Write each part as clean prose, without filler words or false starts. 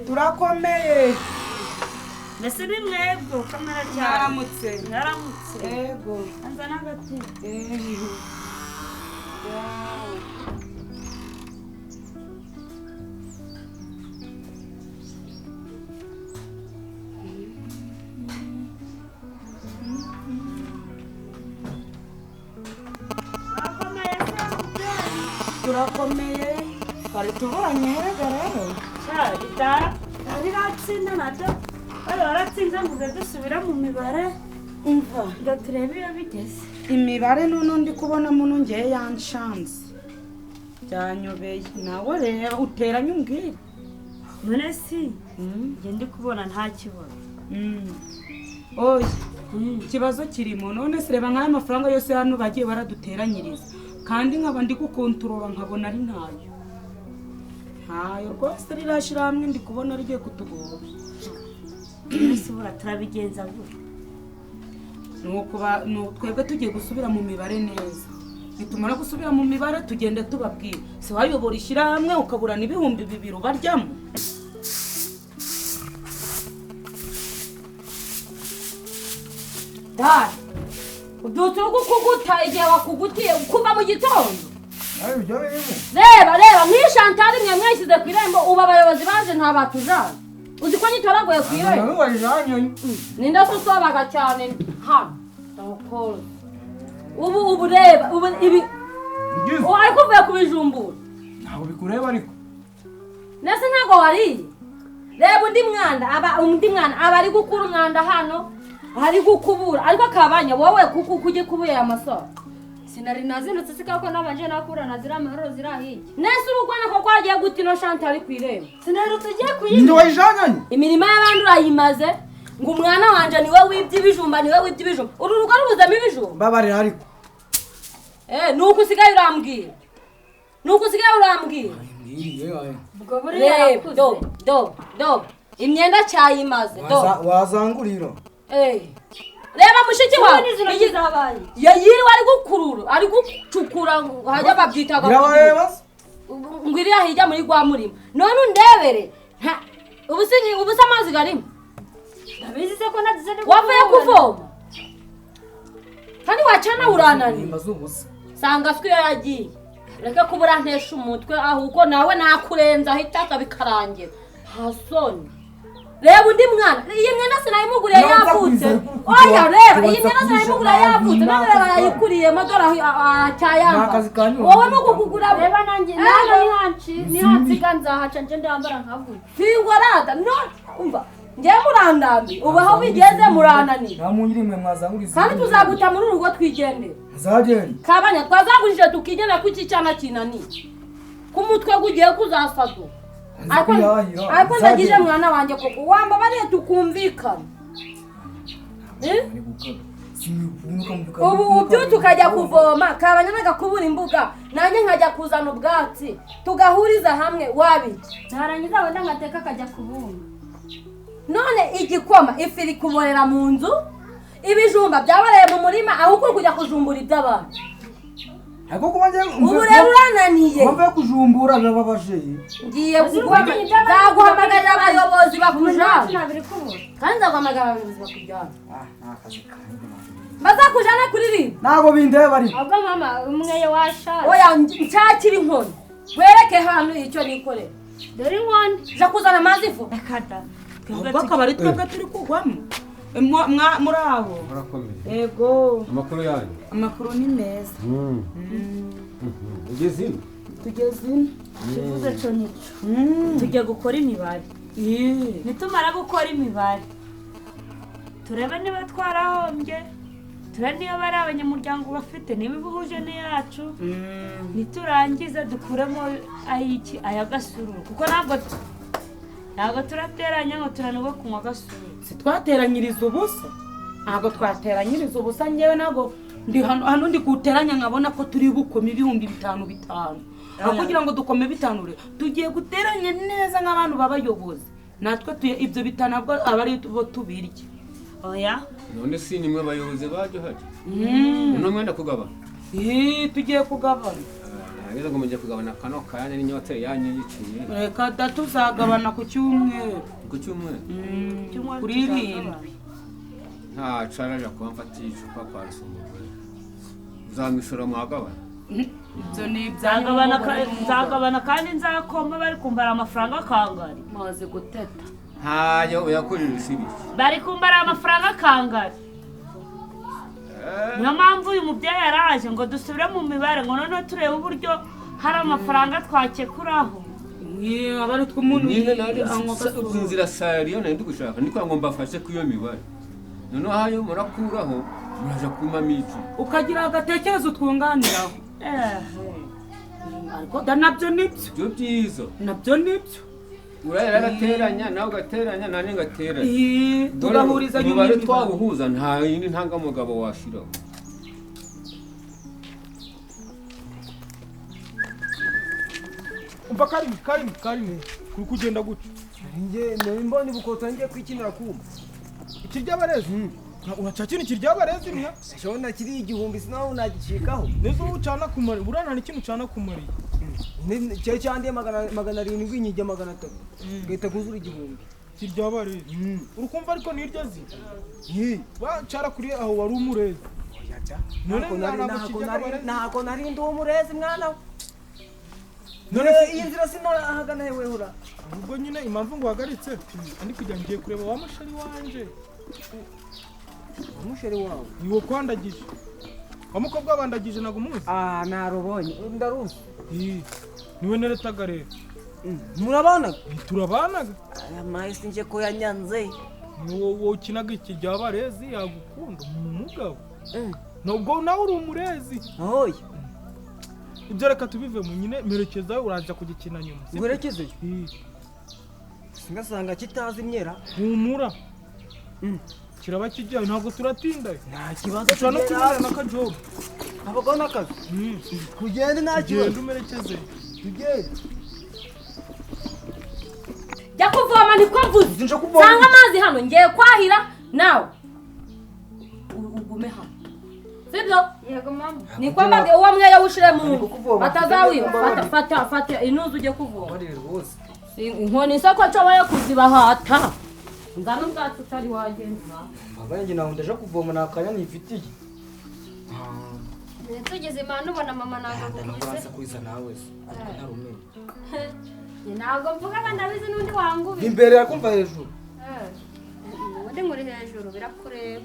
Turakomeye. Mbese ni mwebwe kamera cyane. Mwaramutse. Mwaramutse. Ego. Anza nagati. Turakomeye. Twari tubonye herega rero. Sha, riratsinda nabyo bari baratsinze ngo uze dusubira mu mibare. Umva ngo turebe iyo bigeze. Imibare none ndi kubona muno ngiye yanshanze. Byanyobeye nawe rero uteranye umbwire. None si nge ndi kubona nta kibazo. Oya, ikibazo kirimo none se reba nk'aya mafaranga yose hano bagiye baraduteranyiriza kandi nkaba ndi gukontorora nkabona ari ntayo. Ntayo rwose rirashira hamwe ndi kubona rigiye kutugora. Ese turabigenza gute? Nuko twebwe tugiye gusubira mu mibare neza. Nitumara gusubira mu mibare tugende tubabwira. Se wayobora ishyirahamwe ukaburana 2000 ubaryamo. Dad, ubyutse uri gukuguta igihe wakugutiye kuva mu gitondo. Reba reba nk'iyi Chantal mwe mwishyize ku irembo ubu abayobozi baje nta batujana. Uzi ko nyitoragoye ku irembo? Ninde se usobaga cyane hano? Ndakora. Ubu reba ubu ibi ariko uvuye kubijumbura. Ntabwo bikureba ariko. Nese ntabwo wariye. Reba undi mwanda aba ari gukura umwanda hano ari gukubura ariko akabanya wowe kuko kujye kubuye amasoro. Sinari nazindutse sika ko nabanje nakura nazira amahoro zirahije. Nese urugwana ko kwagiye guti no Chantal ku irembo. Sinaherutse ugiye kuyinda. Ndi wayijanye. Imirima y'abandi urayimaze ngo umwana wanje niwe wibye ibijumba niwe wibye ibijumba. Uru rugo rubuzamo ibijumba. Mbabarira ariko. Nuko usigaye urambwira. Nuko usigaye urambwira. Ubwo buriya yakuze. Do do do. Imyenda cyayimaze do. Wazangurira. Reba mushiki wawe yayiriwe ari gukurura ari gucukura hajya babyitaga ngo iriya hirya muri rwa murima none undebere ubu se amazi garimo ndabizi se ko nagize wavuye kuvoma kandi wacana urananiwe sanga swi yagiye reka kubura ntesha umutwe ahubwo nawe nakurenza ahitaka bikarangira hasoni. Reba undi mwana iyi myenda sinayimuguriye yavutse. Oya reba iyi myenda sinayimuguriye yavutse none reba yayikuriyemo dore aracyayamba. Wowe nuko kugura reba nanjye nawe nihansiga nzahaca nje ndambara nkavuye. Fingorada no umva ngiye murandambi ubu aho bigeze murananiye. Nta munyiri mwe mwazanguriza. Kandi tuzaguta muri urugo twigendera. Nzagenda. Kabanya twazagurije tukigena kuki cyana kinaniye. Ku mutwe gugiye kuzasaduka. Ariko ndagije mwana wanjye koko wamba bariye tukumvikana. Ubu ubyutse ukajya kuvoma kabanya nagakubura imbuga nanjye nkajya kuzana ubwatsi tugahuriza hamwe wabiki. Narangiza wenda ngateka akajya kubumba. None igikoma ifi iri kuborera mu nzu ibijumba byabareye mu murima ahubwo kujya kujumbura iby'abantu. Ubu rero urananiye. Wambaye kujumbura birababaje. Ngiye nzaguhamagarira abayobozi bakujana. Kandi nzaguhamagarira abayobozi bakujyana. Bazakujana kuri rimwe. Ntabwo bindeba ariko. Ahubwo mama umweyo washaje. Oya nshakira inkoni. Wereke hano icyo nikorera. Dore inkoni. Ja kuzana amazi vuba. Ubwo akaba ari twebwe turi kugwamo. Muri aho. Murakomeye. Yego. Amakuru yanyu. Amakuru ni meza. Ugeze ino? Tugeze ino. Kivuze cyo nico. Tujya gukora imibare. Nitumara gukora imibare turebe niba twarahombye, turebe niba bari abanyamuryango bafite, niba ibihuje n'iyacu. Niturangiza dukuremo ayiki aya gasururu, kuko ntabwo turateranya ngo turanirwe kunywa gasururu. Si twateranyiriza ubusa, ntabwo twateranyiriza ubusa. Ngewe ntabwo ndi hano ndi kuteranya nkabona ko turi bukome 5000 5. Aho kugira ngo dukome 5 rero tugiye guteranya neza nk'abantu babayobozi, natwe tuye ibyo 5 ntabwo aba ari bo tubirya. Oya none si nimwe bayobozi baje haje none mwenda kugabana. Tugiye kugabana. Nageze ngo mujye kugabana kano kanya n'inyota yanyu yiciye. Reka da tuzagabana ku cyumweru. Ku cyumweru? Kuri 7. Nta caraja kuba mfatiye icupa kwa Rusumbuye. Uzamwishura mwagabana. Ibyo ni ibyagabana, nzagabana kandi nzakoma bari kumbara amafaranga kangari. Maze guteta. Ntayo uyakorera isibiki. Bari kumbara amafaranga kangari. Niyo mpamvu uyu mubyeyi yaraje ngo dusubire mu mibare ngo noneho turebe uburyo hari amafaranga twakekuraho. Abari tw'umuntu nyine nari inzira sariyo nari ndigushaka ndiko ngo mbafashe kuyo mibare. Noneho hayo murakuraho muraja kuma miji. Ukagira agatekerezo twunganiraho. Ariko da nabyo nibyo. Byo byiza. Nabyo nibyo. Uraya agateranya nawe ugateranya nani ngateranya. Tugahuriza nyuma imibare twabuhuza nta yindi ntanga mugabo washiraho. Umva Karimi kuri kugenda guca. Nge mbona bukota ngiye kwikinira kuma. Ikirya barezi? Uraca kintu kirya barezi mwa? Shona kiri 1000 sinaho unagicikaho. Nezo ucana kumari urana ni kintu ucana kumari. Cyo cyandiye 700 nyijya 300. Gahita kuzura 1000. Kirya barezi. Urukumva ariko niryo zi. Wa cara kuri aho wari umurezi. None nako nari ndi umurezi mwana. None iyi nzira sinahagana hewe hura. Ubwo nyine impamvu ngo uhagaritse andi kujya ngiye kureba wa musheri wanje. Umusheri wawe niwo kwandagije. Wa mukobwa bandagije nago muzi? Narubonye ndaruzi. Niwe neretaga rero. Murabanaga? Turabanaga. Aya mahisi nje ko yanyanze. Ni wowe ukinaga ikirya barezi yagukunda umugabo. Nubwo nawe uri umurezi. Oya. Ibyo reka tubive mu nyine merekeza uraza kugikina nyuma. Ngwerekeze? Singasanga kitazi imyera. Humura. Kiraba kijyayo ntabwo turatinda. Nta kibazo tushobora no kubona n'akajob. Abagabo n'akazi. Kugenda nta kibazo. Genda umerekeze. Tugende. Jya kuvoma niko mvuze. Sanga amazi hano ngiye kwahira nawe. Ugume hano. Sibyo? Yego mama. Niko mbabwiye uwo mweyo ushire mu batazawiba. Fata inuzu ujye kuvoma. Inkoni isoko nshoboye kuzibahata. Nzana ubwatsi utari wagenza. Baba yanjye naho ndaje kuvoma nakanya nifitiye. Tugeze imana ubona mama ntabwo ngukubise. Kuza nawe se. Ariko ntarumenye. Ntabwo mvuga ngo ndabizi n'undi wangubi. Imbere yakumva hejuru. Ubundi nkuri hejuru birakureba.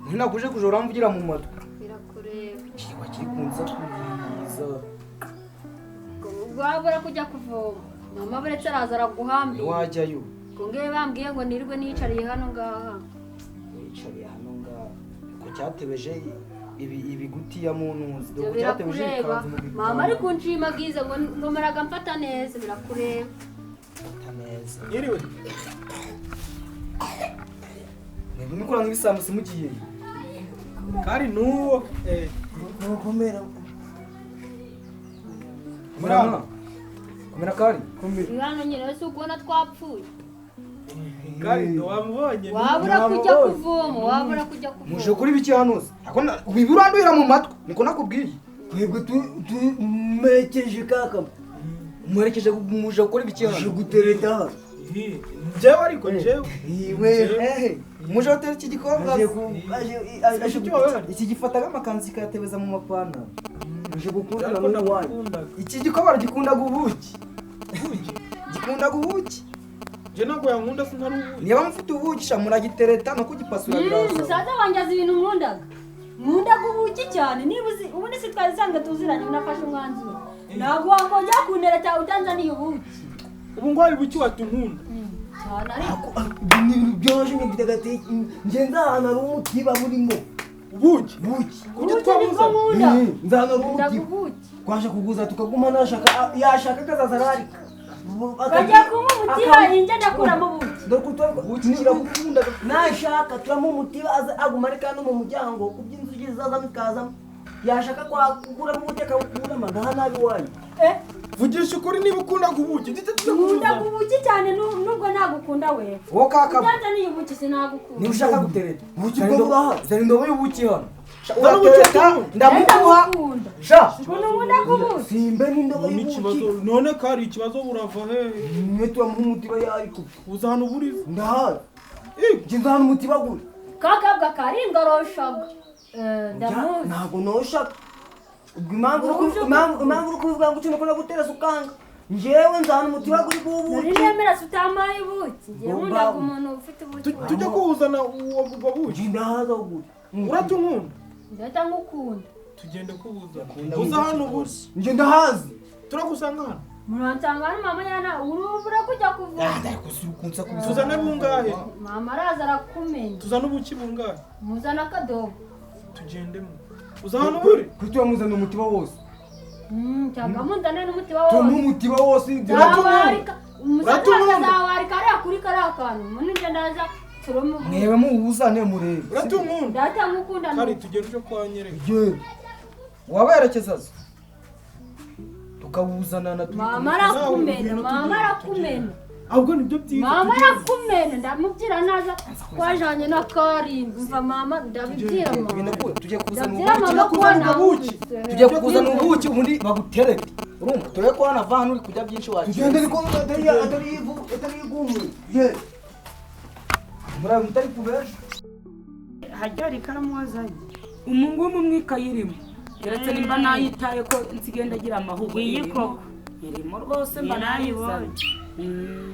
Ntinakuje kujora mvugira mu matwi. Birakureba. Kiwa kiri kunza kubiza. Wabura kujya kuvoma. Mama buretse araza araguhambira. Wajyayo. Konge bambwiye ngo nirwe nicariye hano ngaha. Nicariye hano ngaha. Ko cyatebeje ibi ibigutiya mu ntuzi. Ko cyatebeje ikanzu mu biganza. Mama ari kunshimagiza ngo maraga mfata neza birakureba. Mfata neza. Yiriwe. Mwebwe mikora nk'ibisambusi mugiye. Kari nuwo Komera. Murama. Komera kari. Komera. Hano nyine wese ukubona twapfuye. Kari wamubonye. Wabura kujya kuvoma, wabura kujya kuvoma. Muje kuri biki hano se? Ako wiburandwira mu matwi niko nakubwiye. Twebwe tumerekeje kaka. Mwerekeje muje kuri biki hano? Muje gutereta. Jewe ariko jewe. Iwe muje hoteli iki gikombe. Iki gifataga amakanzu kikayatebeza mu mapantaro. Muje gukundana n'uwanyu. Iki gikombe gikundaga ubuki. Gikunda ubuki. Je ntabwo yankunda sinari ubuki. Niba mufite ubuki sha muragitereta no kugipasura biraza. Musaza wanjye azi ibintu nkundaga. Nkundaga ubuki cyane niba uzi ubundi si twari sanga tuziranye unafashe umwanzuro. Ntabwo wakongera kuntereta utanzaniye ubuki. Ubu ngo hari buki watunkunda. Cyane ariko. Ni ibintu byoroshye mfite agateke njye nzahana ari umutiba burimo ubuki. Buki. Kuki twabuza? Nzahana ari umutiba. Twasha kuguza tukaguma nashaka yashaka akazaza ararika. Bajya kunywa umutiba injye ndakuramo ubuki. Dore ubuki kirakukunda. Nashaka turamo umutiba aza aguma ariko no mu muryango kuby'inzuki zazamo ikazamo. Yashaka kwakuramo ubuki akawukuramo agaha nabi wanyu. Vugisha ukuri niba ukunda ubuki. Nkunda ubuki cyane nubwo nagukunda wewe. Wowe kaka. Utanzaniye ubuki sinagukunda. Niba ushaka gutereta. Ubuki bwo buraha. Zana indobo y'ubuki hano. Uratereta ndamuguha. Sha. Nkunda ubuki. Simbe n'indobo y'ubuki. None kari ikibazo burava he? Mwe turamuha umutiba yariko. Uza hano buriza. Ndahari. Njye nzahana umutiba guri. Kakabwa karinga roshaga. Ndamuzi. Ntabwo noshaka. Impamvu uri kubivuga ngo ukeneye gutera sukanga. Njyewe nzahana umutiba guri bw'ubuki. Nari nemera sutamaye ubuki. Njyewe nkunda umuntu ufite ubuki. Tujya kuwuzana uwo buki. Njye ndahaza uguri. Uratunkunda? Ndahita ngukunda. Tugende kuwuzana. Uza hano buri. Njye ndahazi. Turagusanga hano. Muransanga hano mama yana urubura kujya kuvoma. Tuzane bungahe? Mama araza arakumenya. Tuzane ubuki bungahe? Muzana akadobo. Tugendemo. Uza hano buri? Kuki turamuzana umutima wose? Cyangwa munzane n'umutima wose. Tumuha umutima wose. Uratumunda. Azawarika ariya kuri kariya kantu. Umuntu njye ndaza turamuha. Mwebe muwuzane murebe. Uratunkunda? Ndahita ngukunda. Kari tugende uje kwa nyereka. Yego. Waberekeza se? Tukawuzana na turi. Mama arakumena, mama arakumena. Ahubwo nibyo byiza. Mama arakumena ndamubwira naza twajanye na Karinzi. Umva mama ndabibwira mama. Tujye kuzana ubuki. Tujye kuzana ubuki ubundi baguterete. Urumva turebe ko hano ava hano uri kujya byinshi wakira. Tugende ariko atari ivu atari igumu. Ye. Murabe mutari kubeje. Hajya ikaramu wazanye. Umungumu mwikayirimo. Keretse nimba nayitaye ko nsigenda agira amahugu. Iyi koko. Irimo rwose mba nayibonye.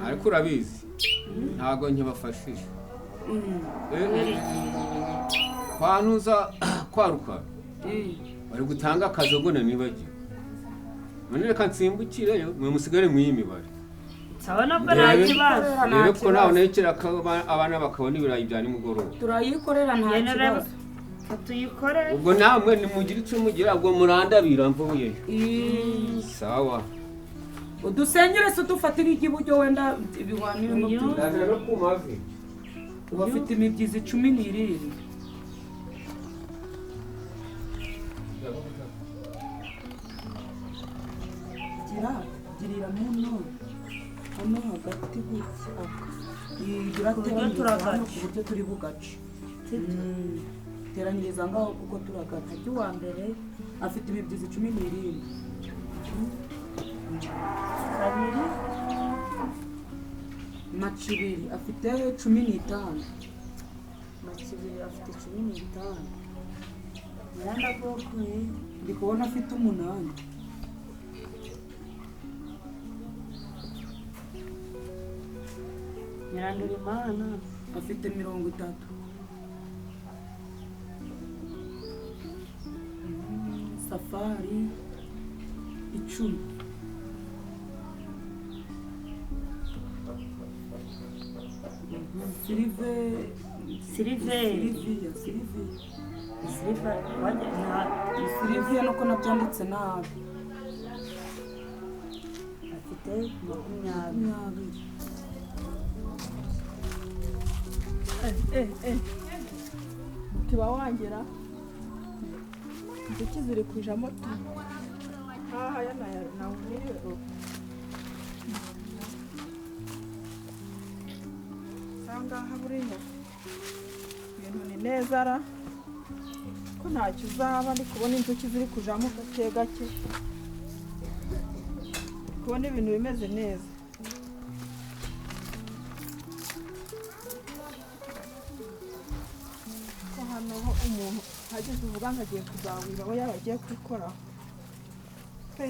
Ariko urabizi ntago nkibafashije. Kwanuza kwaruka bari gutanga akazi ngo nibagiwe. None reka nsimbukireyo mwe musigare mu y'imibare. Sawa nabwo nta kibazo. Rero ko nawe nekera abana bakabona ibirayi bya nimugoroba. Turayikorera nta kibazo. Tuyikore. Ubwo namwe nimugira icyo mugira ubwo murandabira mvuyeyo. Sawa. Udusenyere se dufatira igiburyo wenda ibihwanire mu byo. Ndaza no ku mavi. Ubafite imibyizi 17. Gira girira muno. Hano hagati gutya. Igira turagaca ku buryo turi bugace. Teranyiriza ngaho kuko turagaca. Uwa mbere afite imibyizi 17. Kabiri Macibiri afite 15. Macibiri afite 15. Miranda boko ndi kubona afite 8. Miranda Imana afite 30. Safari 10. Silivia nuko nabyanditse nabi. Afite 20. Tiba wangera inzuki ziri kujamo tu. Aha yana nawuriye. Ngaha buriya ibintu ni neza ra ko ntacyo uzaba ndi kubona inzuki ziri kujamo gake gake kubona ibintu bimeze neza. Ko hano ho umuntu hageze uvuga ngo agiye kuzawiba we yaba agiye kwikoraho pe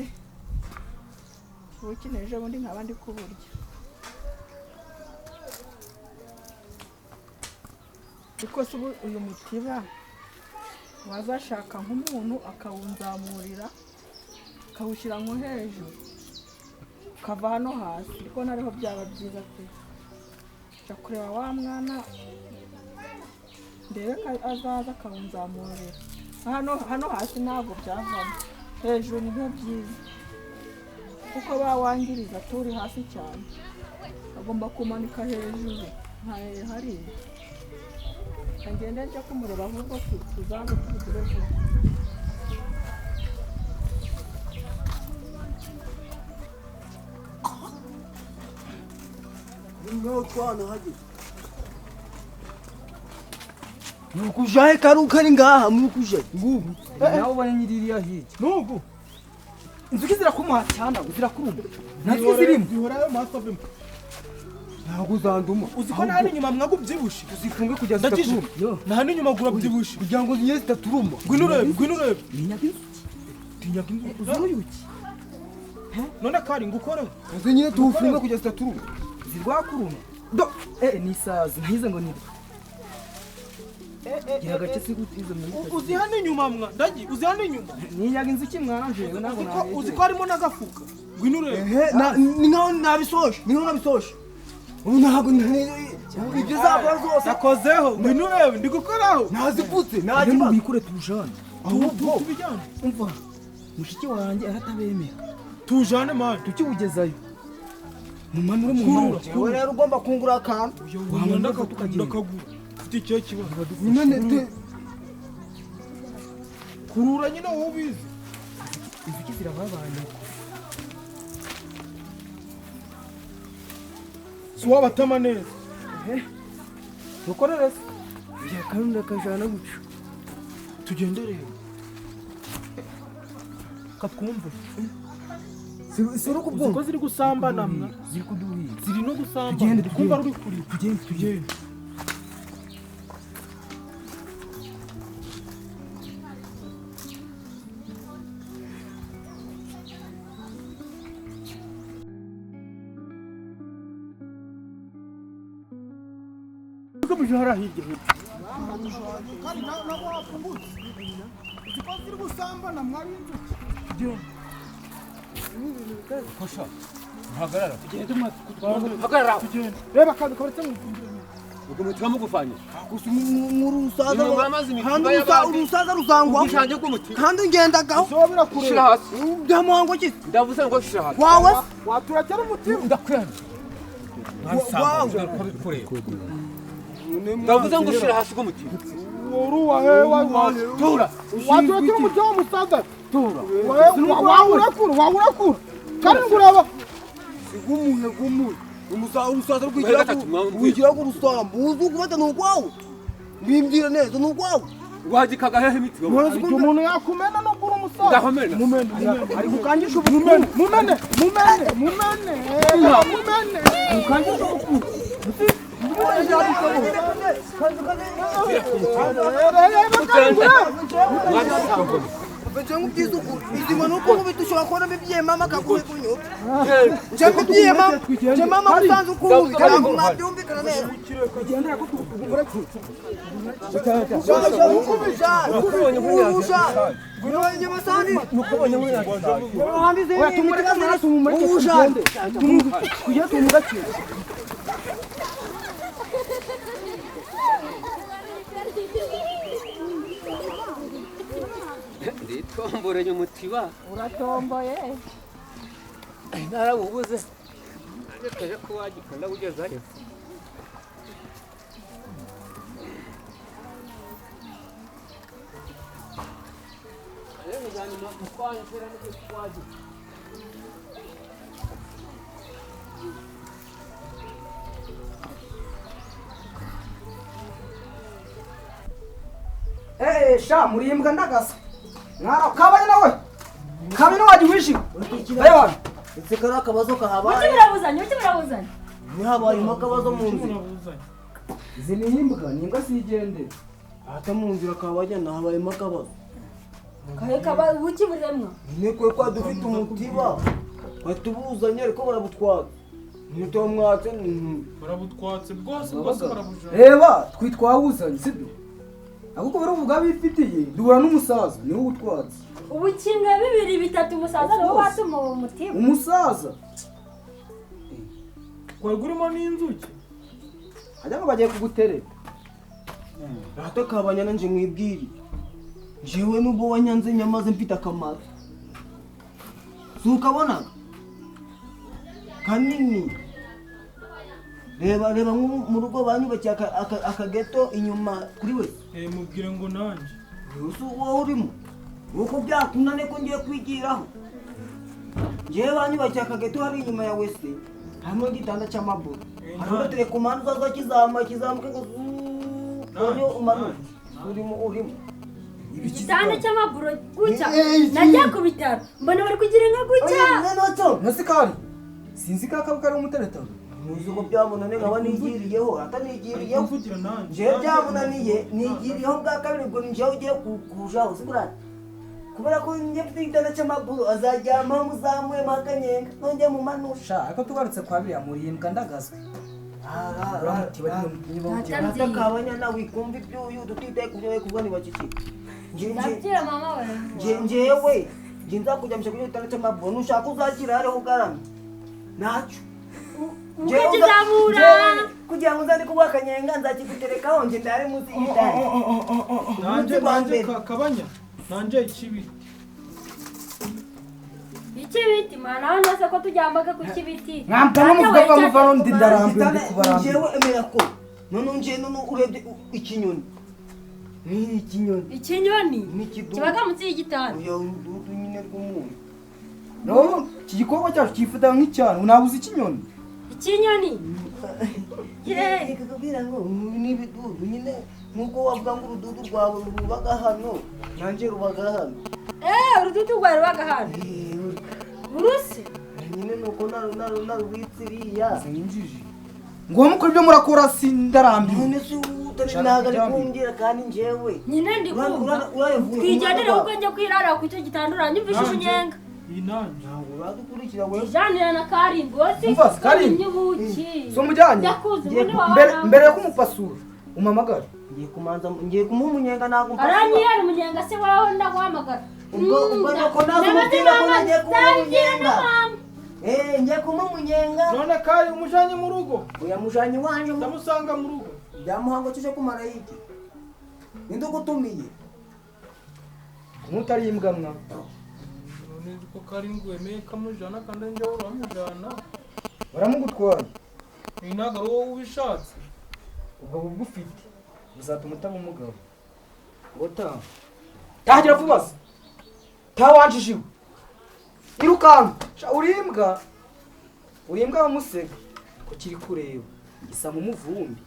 ubuki n'ejo bundi nkaba ndi kuburya. Ariko se ubu uyu mutiba wazashaka nk'umuntu akawunzamurira Akawushyira nko hejuru ukava hano hasi kuko nariho byaba byiza pe. Nja kureba wa mwana ndebe ko azaza akawunzamurira. Hano hasi ntabwo byavamo, hejuru nibyo byiza kuko bawangiriza turi hasi cyane, agomba kumanika hejuru nta hariya. Ngende njya kumureba ahubwo tuzaze tubigire vuba. Mukujahe kari ngaha mukujahe ngubu nawe ubone nyiririya hirya nugu inzuki zirakumuha cyane zirakuruma natwe zirimo zihorayo maso avemo ntabwo uzanduma uzi ko nta n'inyuma mwagubyibushe uzifunge kugira zitaturuma nta n'inyuma gurabyibushe kugira ngo zinye zitaturuma ngwino urebe ngwino urebe ninyaga inzuki tinyaga inzuki uzuruyuki none kari ngukoreho uzi nyine tuwufunge kugira zitaturuma zirwakuruma do ni isazi ntahize ngo ni gira gake sigutiza mu uzi hano inyuma mwa ndagi uzi hano inyuma ninyaga inzuki mwana njewe ntabwo nawe uzi ko harimo n'agafuka ngwino urebe ni nkaho nabisoshe ni nkaho nabisoshe ubu ntabwo ibyo zakora zose nakozeho ngwino urebe ndi gukoraho nazipfutse nta kibazo bikure tujane ahubwo tubijyane umva mushiki wanjye aratabemera tujane mani tukibugezayo mumanure mumanure wowe rero ugomba kungura akantu wamanda tukagenda ufite ikihe kibazo nyine kurura nyine wowe ubizi inzuki zirababanye si wabatama neza dukorere se byakarunda kajana guca tugende rero katwumve ko ziri gusambana mwa ziri kuduhira ziri no gusambana kumva ruri kuri tugende tugende Hara hirya hirya kandi nabo wapfungutse uziko ziri gusambana mwari inzuki kosha hagarara tugende hagarara tugende reba kandi kabaretse mu ubwo mutima mugufanye gusa murusaza kandi urusaza ruzangwa kandi ngendagaho shira hasi byamuhango ki ndavuze ngo shira hasi wawe waturakera umutima ndakwemera ndavuze ngo shira hasi k'umutima uruwahe tura waturakera umutima w'umusaza tura wawurakura wawurakura kandi nguraba gumuye gumuye umusaza rwigira ku rusambu uzi ukubata ni ukwawe mbimbwira neza ni ukwawe wagikaga hehe imiti umuntu yakumena nubwo uri umusaza ndahomena mumene ari gukangisha ubukuru mumene mumene mumene mumene gukangisha ubukuru Nditomboreye umutiba uratomboye narabubuze kaje kuwagika ndabugezayo sha murimbwa ndagasa mwara kabaye nawe kabaye nawe wagiwishi bayo ese kari akabazo kahabaye uki murabuzanye uki murabuzanye ntihabayemo akabazo mu nzira izi ni imbwa ni imbwa zigendera ata mu nzira kabajyana habayemo akabazo kahe kaba uki buremwa ni kwe kwa dufite umutiba batubuzanye ariko barabutwatse ntitomwatse barabutwatse bwose bwose barabujana reba twitwawuzanye sibyo ahubwo bari uvuga bifitiye duhura n'umusaza niwe utwatse ubu kimwe bibiri bitatu Umusaza niwe watuma uwo mutima. Umusaza. Kwari gurimo n'inzuki. Hajya ngo bagiye kugutereta. Rata kabanya nanje mwibwiri. Jewe nubwo wanyanze nyamaze mfite akamaro. Sukabona kanini. Reba reba mu rugo banyubakiye akageto inyuma kuri we. Mubwire ngo nanje. Usu wowe urimo. Uko byakunane ko ngiye kwigiraho. Ngiye banyubakiye akageto hari inyuma ya wese. Harimo igitanda cy'amaburo. Hariho telekomande uzaza kizama kizamuke ngo noneho umanuke. Urimo urimo. Igitanda cy'amaburo gutya. Najya ku bitaro mbona bari kugira inka gutya. Nasikari. Sinzi kaka kari umutereta. Muzi ko byamunaniye nkaba nigiriyeho atanigiriyeho. Nje byamunaniye nigiriyeho bwa kabiri ubwo nje ugiye kujaho sikurata. Kubera ko nje mfite igitanda cy'amaburo azajyama muzamuye makanyenga nonge mu manusha. Ariko tugarutse kwa biriya murimbwa ndagazwe. Atakabanya nawe ikumva ibyuyu tutitaye ku byo kuvuga nibakiki. Ndabyira mama we. Njewe nje nzakujyamisha kuri igitanda cy'amaburo nushaka uzakira hariho ugaramye. Nacho. Ukakizamura kugira ngo nzane kuba kanyenga nzakiguterekaho nje ndare munsi y'igitanda. Nanje nanje kabanya nanje ikibiti. Ikibiti mana hano se ko tujyambaga ku kibiti. Mwampa n'umuvuga ko muvano ndi ndarambiwe ndi kubarambira. Jewe emera ko none nje none urebye ikinyoni. Ni ikinyoni. Ikinyoni kibaga munsi y'igitanda. Oya urududu nyine rw'umuntu. No, iki gikorwa cyacu cyifata nk'icyano unabuze ikinyoni. Ikinyoni. Ye, ikakubwira ngo ni ibidudu nyine nkuko wavuga ngo urududu rwawe rubaga hano nanje rubaga hano. Urududu rwawe rubaga hano. Urusi nyine nuko narubitsiriya. Sinjije. Ngo mukora ibyo murakora sindarambiwe. None se utari naga ari kumbwira kandi njewe. Nyine ndi kumva. Twigendere kuko njye kwirara ku cyo gitanda uranyumvisha umunyenga. Inanje uradukurikira we. Janira na Karimbo si Umva Karimbo. Ubuki. So mujyanye. Mbere yo kumupasura umamagara. Ngiye kumanza ngiye kumuha umunyenga nago mpasura. Aranyihera umunyenga se waho ndaguhamagara. Ubwo ubwo nako nazo mubwira ko ngiye kumuha umunyenga. Ngiye kumuha umunyenga. None kari umujanye mu rugo. Oya mujanye wanje ndamusanga mu rugo. Byamuhango cyo kumara iki. Nindugutumiye. Kumutari imbwa mwa. Ko Karindwi wemeye kamujana kandi njye uramujana. Baramugutwaye. Ni ntago ari wowe ubishatse. Ubwo bugufite buzatuma utaba umugabo. Ota. Tagira vuba se. Tawanjishiwe. Irukanka. Urimbwa. Urimbwa bamusega. Ko kiri kureba. Gisa mu muvumbi.